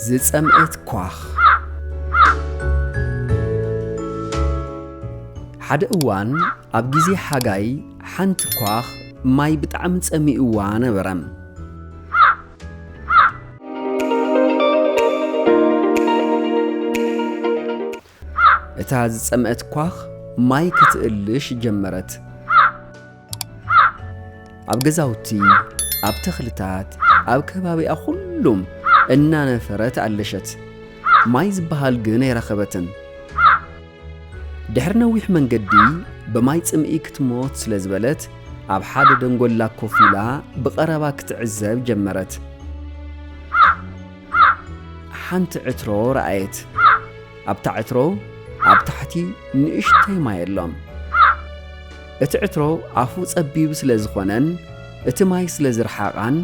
ዝጸምአት ኳኽ። ሓደ እዋን ኣብ ግዜ ሓጋይ ሓንቲ ኳኽ ማይ ብጣዕሚ ጸሚእዋ ነበረ። እታ ዝጸምአት ኳኽ ማይ ክትእልሽ ጀመረት። ኣብ ገዛውቲ፣ ኣብ ተኽልታት፣ ኣብ ከባቢኣ ኩሉም እናነፈረት ኣለሸት። ማይ ዝበሃል ግን ኣይረኸበትን። ድሕሪ ነዊሕ መንገዲ ብማይ ጽምኢ ክትሞት ስለ ዝበለት ኣብ ሓደ ደንጎላ ኮፍ ኢላ ብቐረባ ክትዕዘብ ጀመረት። ሓንቲ ዕትሮ ረኣየት። ኣብታ ዕትሮ ኣብ ታሕቲ ንእሽተይ ማይ ኣሎ። እቲ ዕትሮ ኣፉ ጸቢብ ስለ ዝኾነን እቲ ማይ ስለ ዝረሓቓን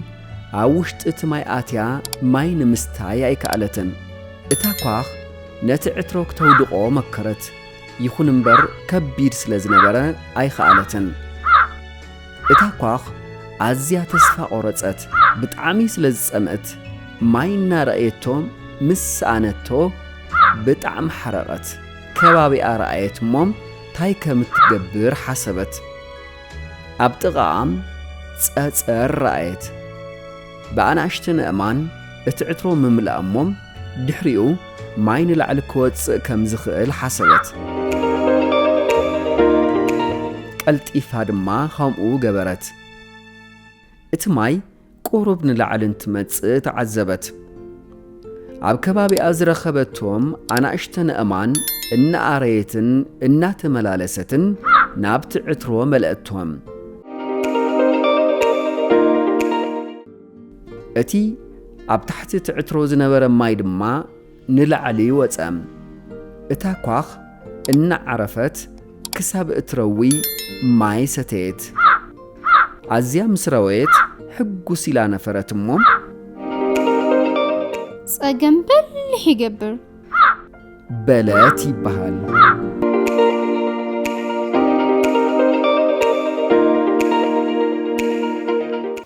ኣብ ውሽጢ እቲ ማይ ኣትያ ማይ ንምስታይ ኣይከኣለትን። እታ ኳኽ ነቲ ዕትሮ ክተውድቖ መከረት። ይኹን እምበር ከቢድ ስለ ዝነበረ ኣይኸኣለትን። እታ ኳኽ ኣዝያ ተስፋ ቆረጸት። ብጣዕሚ ስለ ዝጸምእት ማይ እናረኣየቶ ምስ ሰኣነቶ ብጣዕሚ ሓረቐት። ከባቢኣ ረኣየት እሞ ታይ ከም እትገብር ሓሰበት። ኣብ ጥቓኣም ጸጸር ረኣየት። ብኣናእሽተን ኣእማን እቲ ዕትሮ ምምላእ እሞ ድሕሪኡ ማይ ንላዕሊ ክወጽእ ከም ዝኽእል ሓሰበት። ቀልጢፋ ድማ ከምኡ ገበረት። እቲ ማይ ቁሩብ ንላዕሊ እንትመጽእ ተዓዘበት። ኣብ ከባቢኣ ዝረኸበቶም ኣናእሽተን ኣእማን እናኣረየትን እናተመላለሰትን ናብቲ ዕትሮ መለእቶም። እቲ ኣብ ታሕቲ እቲ ዕትሮ ዝነበረ ማይ ድማ ንላዕሊ ወጸ። እታ ኳኽ እናዓረፈት ክሳብ እትረዊ ማይ ሰተየት። ኣዝያ ምስ ረወየት ሕጉስ ኢላ ነፈረት እሞ፣ ጸገም በሊሕ ይገብር። በለት ይበሃል።